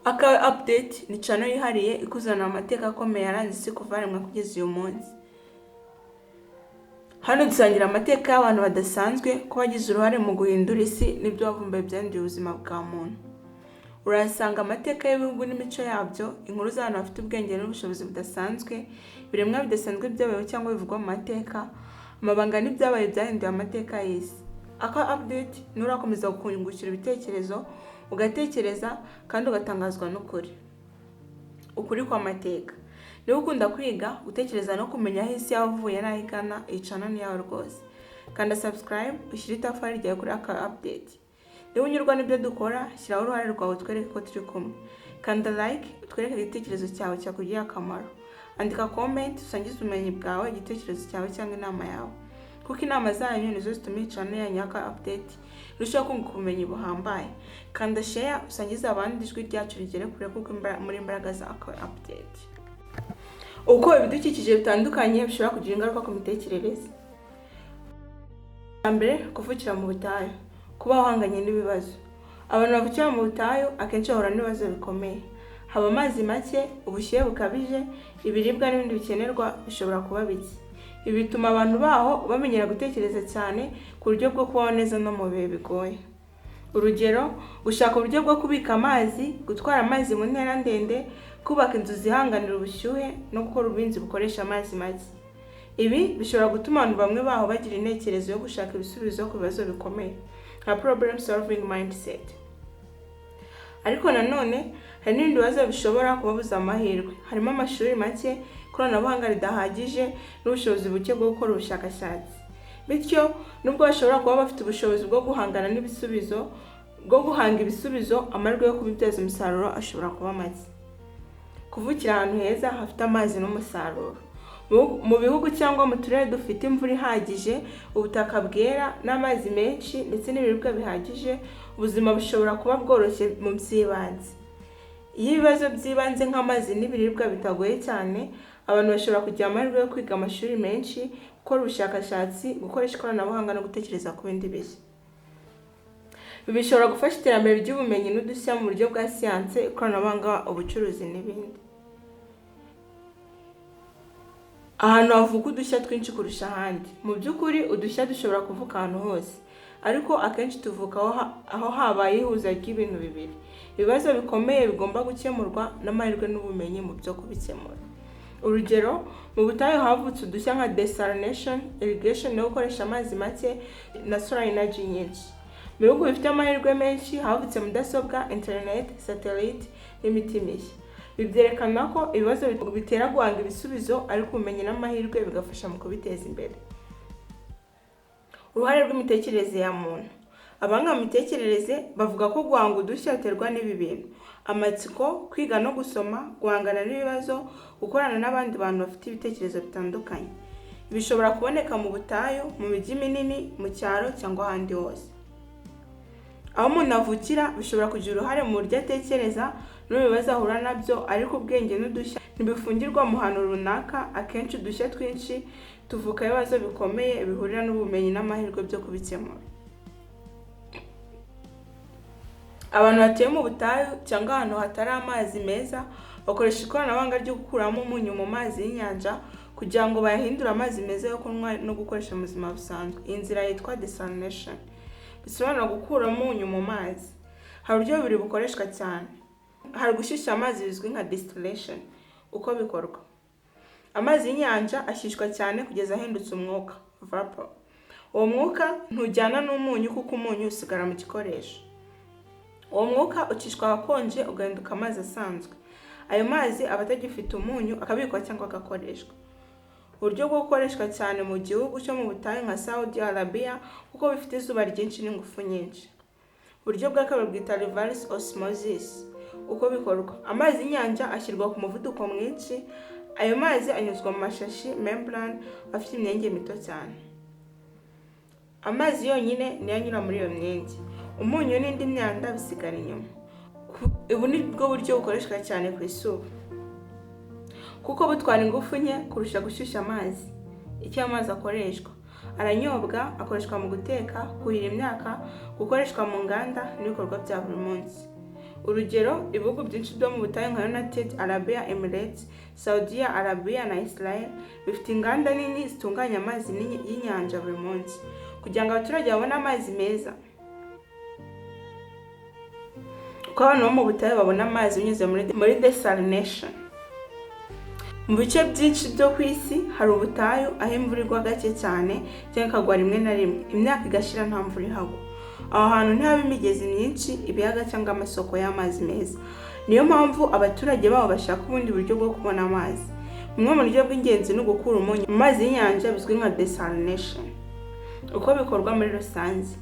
Akawe Update ni channel yihariye ikuzanira amateka akomeye yaranze isi kuva yaremwa kugeza uyu munsi. Hano dusangira amateka y'abantu badasanzwe ko bagize uruhare mu guhindura isi n'ibyo bavumbuye byahinduye ubuzima bwa muntu. Urahasanga amateka y'ibihugu n'imico yabyo, inkuru z'abantu bafite ubwenge n'ubushobozi budasanzwe, ibiremwa bidasanzwe byabayeho cyangwa bivugwa mu mateka, amabanga n'ibyabaye byahinduye amateka y'isi. Akawe Update ni urakomeza kukungukira ibitekerezo, ugatekereza kandi ugatangazwa n'ukuri. Ukuri kw'amateka. Niba ukunda kwiga, gutekereza no kumenya aho isi yavuye n'aho igana, iyi channel ni iyawe rwose. Kanda subscribe, ushyire itafari ryawe kuri Akawe Update. Niba unyurwa n'ibyo dukora, shyiraho uruhare rwawe utwereke ko turi kumwe. Kanda like, utwereke igitekerezo cyawe cyakugiriye akamaro. Andika comment, usangize ubumenyi bwawe, igitekerezo cyawe cyangwa inama yawe. Kuko inama zanyu nizo zituma iyi channel yanyu y'Akawe Update irushaho kunguka ubumenyi buhambaye. Kanda share, usangize abandi ijwi ryacu rigere kure kuko muri imbaraga za Akawe Update. Uko ibidukikije bitandukanye bishobora kugira ingaruka ku mitekerereze. Mbere, kuvukira mu butayu, kuba uhanganye n'ibibazo. Abantu bavukira mu butayu akenshi bahura n'ibibazo bikomeye. Haba amazi make, ubushyuhe bukabije, ibiribwa n'ibindi bikenerwa bishobora kuba bike. Ibi bituma abantu baho bamenyera gutekereza cyane ku buryo bwo kubaho neza no mu bihe bigoye. Urugero, gushaka uburyo bwo kubika amazi, gutwara amazi mu ntera ndende, kubaka inzu zihanganira ubushyuhe no gukora ubuhinzi bukoresha amazi make. Ibi bishobora gutuma abantu bamwe baho bagira intekerezo yo gushaka ibisubizo ku bibazo bikomeye, nka problem solving mindset. Ariko nanone hari n'ibindi bibazo bishobora kubabuza amahirwe, harimo amashuri make, ikoranabuhanga ridahagije n'ubushobozi buke bwo gukora ubushakashatsi. Bityo, nubwo bashobora kuba bafite ubushobozi bwo guhangana n'ibisubizo, bwo guhanga ibisubizo, amahirwe yo kubibyaza umusaruro ashobora kuba make. Kuvukira ahantu heza hafite amazi n'umusaruro. Mu bihugu cyangwa mu turere dufite imvura ihagije, ubutaka bwera n'amazi menshi ndetse n'ibiribwa bihagije, ubuzima bushobora kuba bworoshye mu by'ibanze. Iyo ibibazo by'ibanze nk'amazi n'ibiribwa bitagoye cyane, abantu bashobora kugira amahirwe yo kwiga amashuri menshi, gukora ubushakashatsi, gukoresha ikoranabuhanga no gutekereza ku bindi bishya. Ibi bishobora gufasha iterambere ry'ubumenyi n'udushya mu buryo bwa siyanse, ikoranabuhanga, ubucuruzi n'ibindi. Ahantu havuka udushya twinshi kurusha ahandi. Mu by'ukuri, udushya dushobora kuvuka ahantu hose, ariko akenshi tuvuka aho habaye ihuza ry'ibintu bibiri: ibibazo bikomeye bigomba gukemurwa n'amahirwe n'ubumenyi mu byo kubikemura. Urugero, mu butayu havutse udushya nka desalination, irrigation no gukoresha amazi make na solar energy nyinshi. Mu bihugu bifite amahirwe menshi havutse mudasobwa, internet, satellite n'imiti mishya. Ibi byerekana ko ibibazo bitera guhanga ibisubizo, ariko ubumenyi n'amahirwe bigafasha mu kubiteza imbere. Uruhare rw'imitekerereze ya muntu. Abahanga mu mitekerereze bavuga ko guhanga udushya biterwa n'ibi bintu: amatsiko, kwiga no gusoma, guhangana n'ibibazo, gukorana n'abandi bantu bafite ibitekerezo bitandukanye. Ibi bishobora kuboneka mu butayu, mu mijyi minini, mu cyaro cyangwa ahandi hose. Aho umuntu avukira bishobora kugira uruhare mu buryo atekereza no mu bibazo ahura nabyo, ariko ubwenge n'udushya ntibifungirwa mu hantu runaka. Akenshi udushya twinshi tuvuka aho ibibazo bikomeye bihurira n'ubumenyi n'amahirwe byo kubikemura. Abantu batuye mu butayu cyangwa ahantu hatari amazi meza bakoresha ikoranabuhanga ryo gukuramo umunyu mu mazi y'inyanja kugira ngo bayahindure amazi meza yo kunywa no gukoresha mu buzima busanzwe. Iyi nzira yitwa desalination, bisobanura gukura umunyu mu mazi. Hari uburyo bubiri bukoreshwa cyane. Hari gushyushya amazi bizwi nka distillation. Uko bikorwa: amazi y'inyanja ashyushywa cyane kugeza ahindutse umwuka, vapor. Uwo mwuka ntujyana n'umunyu kuko umunyu usigara mu gikoresho. Uwo mwuka ucishwa ahakonje ugahinduka amazi asanzwe. Ayo mazi aba atagifite umunyu, akabikwa cyangwa agakoreshwa. Uburyo bwo gukoreshwa cyane mu gihugu cyo mu butayu nka Saudi Arabia kuko bifite izuba ryinshi n'ingufu nyinshi. Uburyo bwa kabiri bwita reverse osmosis. Uko bikorwa: amazi y'inyanja ashyirwa ku muvuduko mwinshi, ayo mazi anyuzwa mu mashashi, membrane, afite imyenge mito cyane. Amazi yonyine niyo anyura muri iyo myenge, umunyu n'indi myanda bisigara inyuma. Ubu ni bwo buryo bukoreshwa cyane ku isi ubu, kuko butwara ingufu nke kurusha gushyushya amazi. Icyo amazi akoreshwa: aranyobwa, akoreshwa mu guteka, kuhira imyaka, gukoreshwa mu nganda n'ibikorwa bya buri munsi. Urugero, ibihugu byinshi byo mu butayu nka United Arabia Emirates, Saudi Arabia na Israel bifite inganda nini zitunganya amazi y'inyanja buri munsi kugira ngo abaturage babone amazi meza. Uko abantu bo mu butayu babona amazi binyuze muri desalination. Mu bice byinshi byo ku isi hari ubutayu, aho imvura igwa gake cyane cyangwa ikagwa rimwe na rimwe, imyaka igashira nta mvura ihagwa. Aho hantu ntihaba imigezi myinshi, ibiyaga cyangwa amasoko y'amazi meza. Niyo mpamvu abaturage babo bashaka ubundi buryo bwo kubona amazi. Bumwe mu buryo bw'ingenzi ni ugukura umunyu mu mazi y'inyanja, bizwi nka desalination. Uko bikorwa muri rusange: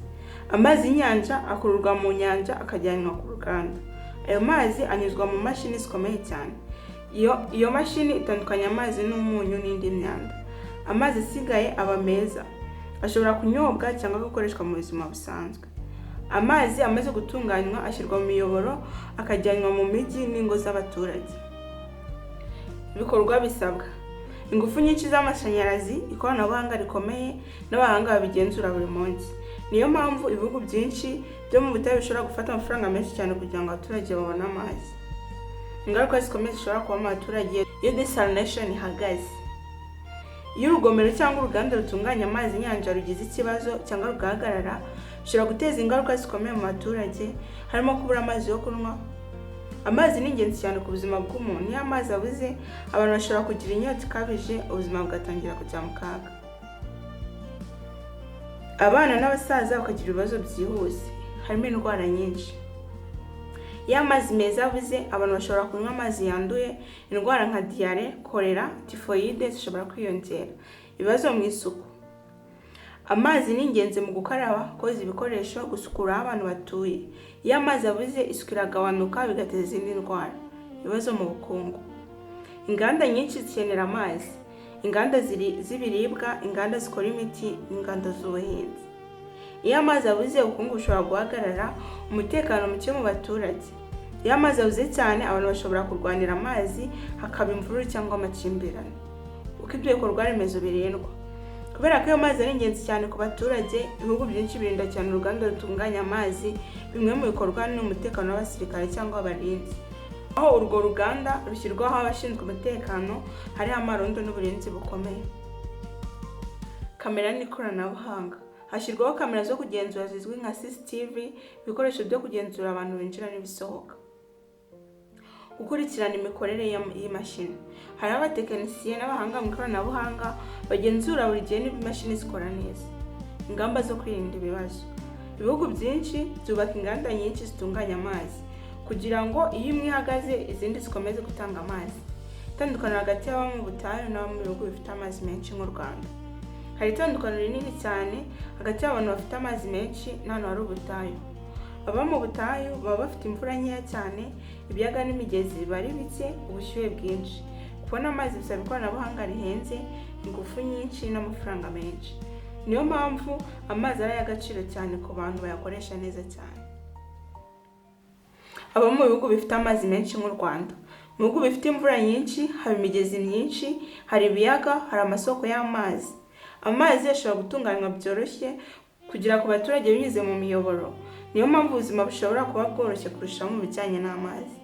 amazi y'inyanja akururwa mu nyanja akajyanwa ku ruganda. Ayo mazi anyuzwa mu mashini zikomeye cyane. Iyo mashini itandukanya amazi n'umunyu n'indi myanda. Amazi asigaye aba meza, ashobora kunyobwa cyangwa gukoreshwa mu buzima busanzwe. Amazi amaze gutunganywa ashyirwa mu miyoboro, akajyanwa mu mijyi n'ingo z'abaturage. Ibikorwa bisabwa: ingufu nyinshi z'amashanyarazi, ikoranabuhanga rikomeye n'abahanga babigenzura buri munsi. Niyo mpamvu ibihugu byinshi byo mu butayu bishobora gufata amafaranga menshi cyane kugira ngo abaturage babone amazi. Ingaruka zikomeye zishobora kuba mu baturage iyo desalination ihagaze: iyo urugomero cyangwa uruganda rutunganya amazi y'inyanja rugize ikibazo cyangwa rugahagarara, bishobora guteza ingaruka zikomeye mu baturage, harimo kubura amazi yo kunywa. Amazi ni ingenzi cyane ku buzima bw'umuntu. Iyo amazi abuze, abantu bashobora kugira inyota ikabije, ubuzima bugatangira kujya mu kaga. Abana n'abasaza bakagira ibibazo byihuse, harimo indwara nyinshi. Iyo amazi meza abuze, abantu bashobora kunywa amazi yanduye. Indwara nka diyare, kolera, tifoyide zishobora kwiyongera. Ibibazo mu isuku: amazi ni ingenzi mu gukaraba, koza ibikoresho, gusukura aho abantu batuye. Iyo amazi abuze, isuku iragabanuka, bigateza izindi ndwara. Ibibazo mu bukungu: inganda nyinshi zikenera amazi, inganda z'ibiribwa, inganda zikora imiti n'inganda z'ubuhinzi. Iyo amazi abuze, ubukungu bushobora guhagarara. Umutekano muke mu baturage: iyo amazi abuze cyane, abantu bashobora kurwanira amazi, hakaba imvururu cyangwa amakimbirane. Uko ibyo bikorwa remezo birindwa: kubera ko ayo mazi ari ingenzi cyane ku baturage, ibihugu byinshi birinda cyane uruganda rutunganya amazi. Bimwe mu bikorwa ni umutekano w'abasirikare cyangwa abarinzi. Aho urwo ruganda rushyirwaho abashinzwe umutekano, hariho amarondo n'uburinzi bukomeye. Kamera n'ikoranabuhanga: hashyirwaho kamera zo kugenzura zizwi nka CCTV, ibikoresho byo kugenzura abantu binjira n'ibisohoka, gukurikirana imikorere y'imashini. Hariho abatekinisiye n'abahanga mu ikoranabuhanga bagenzura buri gihe niba imashini zikora neza. Ingamba zo kwirinda ibibazo: ibihugu byinshi byubaka inganda nyinshi zitunganya amazi kugira ngo iyo imwe ihagaze, izindi zikomeze gutanga amazi. Itandukaniro hagati y'ababa mu butayu n'ababa mu bihugu bifite amazi menshi nk'u Rwanda: hari itandukaniro rinini cyane hagati y'abantu bafite amazi menshi n'ahantu hari ubutayu. Ababa mu butayu baba bafite imvura nkeya cyane, ibiyaga n'imigezi biba ari bike, ubushyuhe bwinshi. Kubona amazi bisaba ikoranabuhanga rihenze, ingufu nyinshi n'amafaranga menshi. Niyo mpamvu amazi ari ay'agaciro cyane ku bantu bayakoresha neza cyane. Aba mu bihugu bifite amazi menshi nk'u Rwanda: mu bihugu bifite imvura nyinshi, haba imigezi myinshi, hari ibiyaga, hari amasoko y'amazi. Amazi ashobora gutunganywa byoroshye kugera ku baturage binyuze mu miyoboro. Niyo mpamvu ubuzima bushobora kuba bworoshye kurushaho mu bijyanye n'amazi.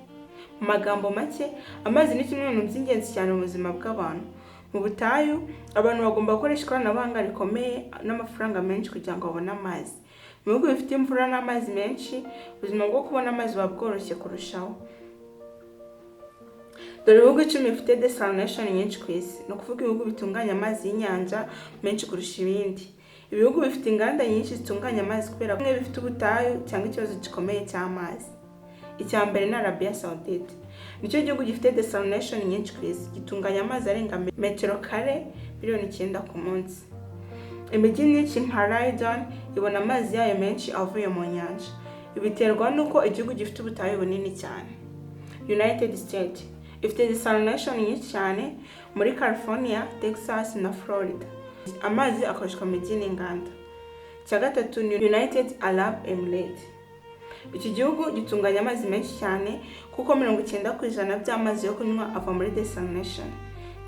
Mu magambo make, amazi ni kimwe mu bintu by'ingenzi cyane mu buzima bw'abantu. Mu butayu, abantu bagomba gukoresha ikoranabuhanga rikomeye n'amafaranga menshi kugira ngo babone amazi. Mu bihugu bifite imvura n'amazi menshi, ubuzima bwo kubona amazi buba bworoshye kurushaho. Dore ibihugu 10 bifite desalination nyinshi ku isi, ni ukuvuga ibihugu bitunganya amazi y'inyanja menshi kurusha ibindi. Ibihugu bifite inganda nyinshi zitunganya amazi kubera ko bimwe bifite ubutayu cyangwa ikibazo gikomeye cy'amazi. Icya mbere ni Arabia Saudite. Nicyo gihugu gifite desalination nyinshi ku isi, gitunganya amazi arenga metero kare miliyoni 9 ku munsi. Imijyi myinshi nka Riyadh ibona amazi yayo menshi avuye mu nyanja. Ibi biterwa n'uko igihugu gifite ubutayu bunini cyane. United States ifite desalination nyinshi cyane muri California, Texas na Florida. Amazi akoreshwa mu mijyi n'inganda. Icya gatatu ni United Arab Emirates. Iki gihugu gitunganya amazi menshi cyane, kuko 90% by'amazi yo kunywa ava muri desalination.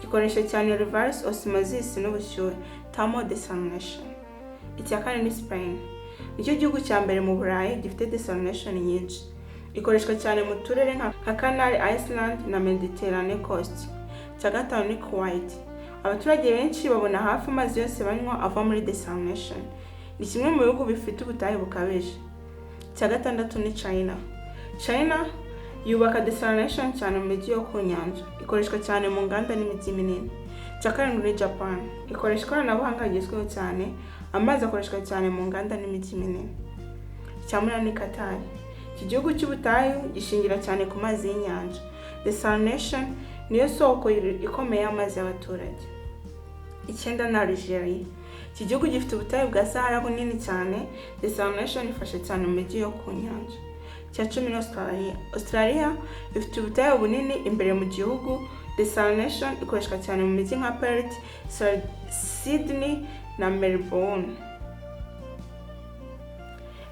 Gikoresha cyane reverse osmosis n'ubushyuhe, thermal desalination. Icya kane ni Spain. Nicyo gihugu cya mbere mu Burayi gifite desalination nyinshi. Ikoreshwa cyane mu turere nka Canary Island na Mediterranean Coast. Icya gatanu ni Kuwait. Abaturage benshi babona hafi amazi yose banywa ava muri desalination. Ni kimwe mu bihugu bifite ubutayu bukabije. Icya gatandatu ni China. China yubaka desalination cyane mu mijyi yo ku nyanja. Ikoreshwa cyane mu nganda n'imijyi minini. Icya karindwi ni Japan. Ikoresha ikoranabuhanga rigezweho cyane. Amazi akoreshwa cyane mu nganda n'imijyi minini. Icya munani ni Qatar. Iki gihugu cy'ubutayu gishingira cyane ku mazi y'inyanja. Desalination niyo soko ikomeye y'amazi y'abaturage. Icyenda ni Algeria. Iki gihugu gifite ubutayu bwa Sahara bunini cyane. Desalination ifasha cyane mu mijyi yo ku nyanja. Icya 10 ni Australia. Australia ifite ubutayu bunini imbere mu gihugu. Desalination ikoreshwa cyane mu mijyi nka Perth, Sydney na Melbourne.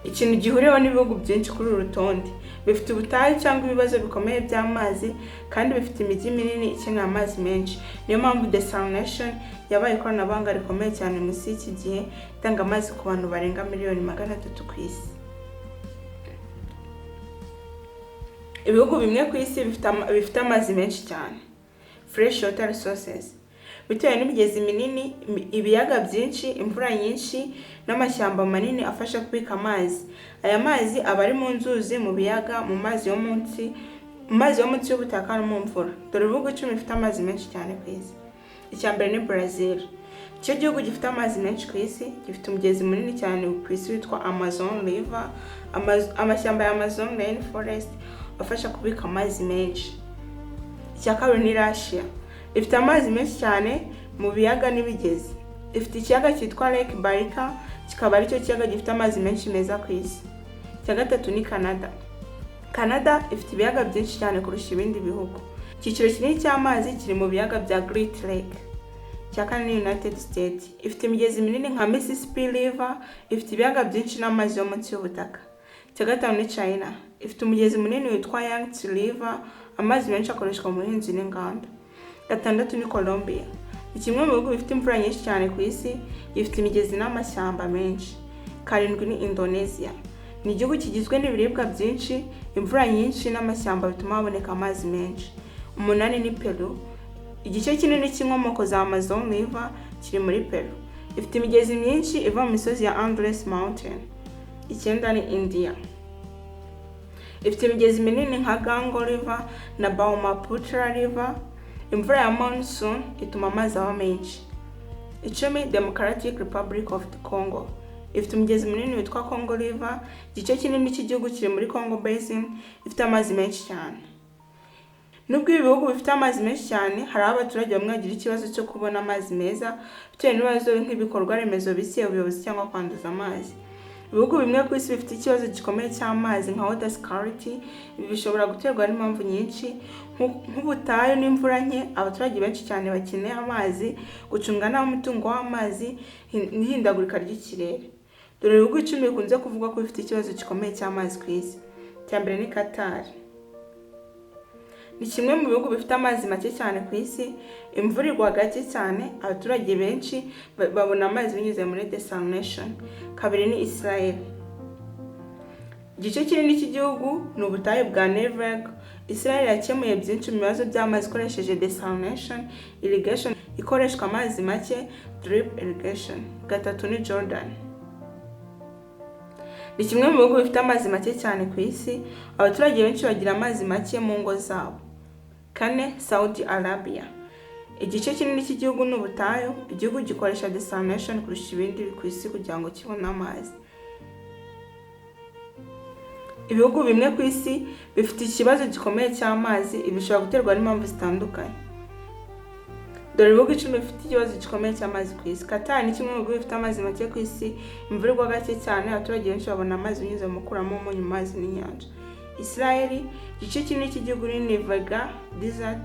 Ikintu gihuriweho n'ibihugu byinshi kuri uru rutonde, bifite ubutayu cyangwa ibibazo bikomeye by'amazi, kandi bifite imijyi minini ikenera amazi menshi. Niyo mpamvu desalination yabaye ikoranabuhanga rikomeye cyane mu isi y'iki gihe, itanga amazi ku bantu barenga miliyoni 300 ku isi. Ibihugu bimwe ku isi bifite amazi menshi cyane, fresh water resources, bitewe n'imigezi minini, ibiyaga byinshi, imvura nyinshi n'amashyamba manini afasha kubika amazi. Aya mazi aba ari mu nzuzi, mu biyaga, mu mazi yo munsi y'ubutaka no mu mvura. Dore ibihugu 10 bifite amazi menshi cyane ku isi. Icya mbere ni Brazil. Icyo gihugu gifite amazi menshi ku isi, gifite umugezi munini cyane ku isi witwa Amazon River. Amashyamba ya Amazon Rainforest afasha kubika amazi menshi. Icya kabiri ni Russia. Ifite amazi menshi cyane mu biyaga n'imigezi. Ifite ikiyaga cyitwa Lake Baikal, kikaba aricyo kiyaga gifite amazi menshi meza ku isi. Icya gatatu ni Canada. Canada ifite ibiyaga byinshi cyane kurusha ibindi bihugu. Icyiciro kinini cy'amazi kiri mu biyaga bya Great Lake. Icya kane ni United States. Ifite imigezi minini nka Mississippi River, ifite ibiyaga byinshi n'amazi yo munsi y'ubutaka. Icya gatanu ni China. Ifite umugezi munini witwa Yangtze River, amazi menshi akoreshwa mu buhinzi n'inganda. Gatandatu ni Colombia. Ni kimwe mu bihugu bifite imvura nyinshi cyane ku isi, gifite imigezi n'amashyamba menshi. Karindwi ni Indonesia. Ni igihugu kigizwe n'ibiribwa byinshi, imvura nyinshi n'amashyamba bituma haboneka amazi menshi. Umunani ni Peru. Igice kinini cy'inkomoko za Amazon River kiri muri Peru. Ifite imigezi myinshi iva mu misozi ya Andes Mountain. Icyenda ni India. Ifite imigezi minini nka Ganga River na Brahmaputra River. Imvura ya monsoon ituma amazi aba menshi. 10, Democratic Republic of the Congo. Ifite umugezi munini witwa Congo River. Igice kinini cy'igihugu kiri muri Congo Basin, ifite amazi menshi cyane. Nubwo ibi bihugu bifite amazi menshi cyane, hari aho abaturage bamwe bagira ikibazo cyo kubona amazi meza bitewe n'ibibazo nk'ibikorwa remezo bike, ubuyobozi cyangwa kwanduza amazi. Ibihugu bimwe ku isi bifite ikibazo gikomeye cy'amazi nka water scarcity. Ibi bishobora guterwa n'impamvu nyinshi nk'ubutayu n'imvura nke, abaturage benshi cyane bakeneye amazi, gucunga nabi umutungo w'amazi n'ihindagurika ry'ikirere. Dore ibihugu 10 bikunze kuvugwa ko bifite ikibazo gikomeye cy'amazi ku isi. Icya mbere ni Qatar. Ni kimwe mu bihugu bifite amazi make cyane ku isi, imvura igwa gake cyane, abaturage benshi babona amazi binyuze muri desalination. Kabiri ni Israel. Igice kinini cy'igihugu ni ubutayu bwa Negev. Israel yakemuye byinshi mu bibazo by'amazi ikoresheje desalination irrigation ikoreshwa amazi make, drip irrigation. Gatatu ni Jordan. Ni kimwe mu bihugu bifite amazi make cyane ku isi, abaturage benshi bagira amazi make mu ngo zabo. Kane, Saudi Arabia. Igice kinini cy'igihugu ni ubutayu, igihugu gikoresha desalination kurusha ibindi ku isi kugira ngo kibone amazi. Ibihugu bimwe ku isi bifite ikibazo gikomeye cy'amazi, ibi bishobora guterwa n'impamvu zitandukanye. Dore ibihugu 10 bifite ikibazo gikomeye cy'amazi ku isi. Qatar ni kimwe mu bihugu bifite amazi make ku isi, imvura igwa gake cyane, abaturage benshi babona amazi binyuze mu gukuramo umunyu mu mazi n'inyanja. Israel, igice kinini cy'igihugu ni Negev Desert.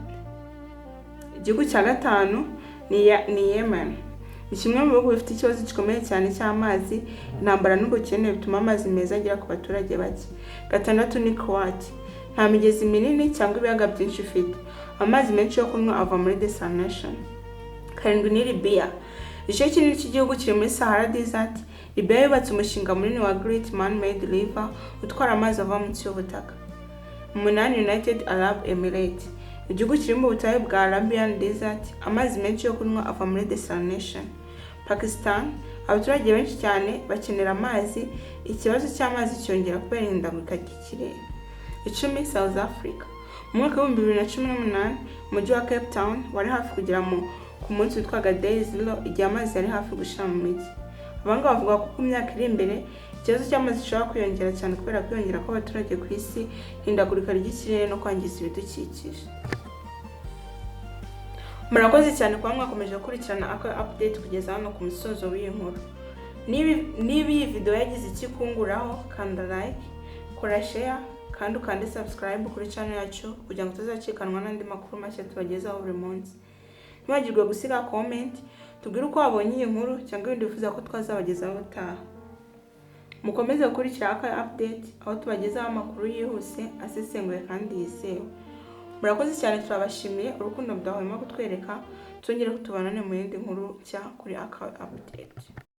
Igihugu cya gatanu ni Yemen. Ni kimwe mu bihugu bifite ikibazo gikomeye cyane cy'amazi, intambara n'ubukene bituma amazi meza agera ku baturage bake. Gatandatu ni Kuwait. Nta migezi minini cyangwa ibiyaga byinshi ifite. Amazi menshi yo kunywa ava muri desalination. Karindwi ni Libya. Igice kinini cy'igihugu kiri muri Sahara Desert. Libya yubatse umushinga munini wa Great Man Made River utwara amazi ava munsi y'ubutaka. Umunani, United Arab Emirates, igihugu kiri mu butayu bwa Arabian Desert, amazi menshi yo kunywa ava muri desalination. Pakistan, abaturage benshi cyane bakenera amazi, ikibazo cy'amazi cyiyongera kubera ihindagurika ry'ikirere. 10, South Africa. Mu mwaka w'2018, umujyi wa Cape Town wari hafi kugera ku munsi witwaga Day Zero, igihe amazi yari hafi gushira mu mijyi. Abahanga bavuga ko ku myaka iri imbere ikibazo cy'amazi gishobora kwiyongera cyane kubera kwiyongera kw'abaturage ku isi, ihindagurika ry'ikirere no kwangiza ibidukikije. Murakoze cyane kuba mwakomeje gukurikirana aka update kugeza hano ku musozo w'iyi nkuru. Niba iyi video yagize icyo ikunguraho, kanda like, kora share kandi ukande subscribe kuri channel yacu kugira ngo utazacikanwa n'andi makuru mashya tubagezaho buri munsi. Ntiwibagirwe gusiga comment, tubwire uko wabonye iyi nkuru cyangwa ibindi wifuza ko twazabagezaho ubutaha. Mukomeze gukurikira aka update, aho tubagezaho amakuru yihuse, asesenguye kandi yizewe. Murakoze cyane, turabashimiye urukundo mudahwema kutwereka. Twongere tubanane mu yindi nkuru nshya kuri aka update.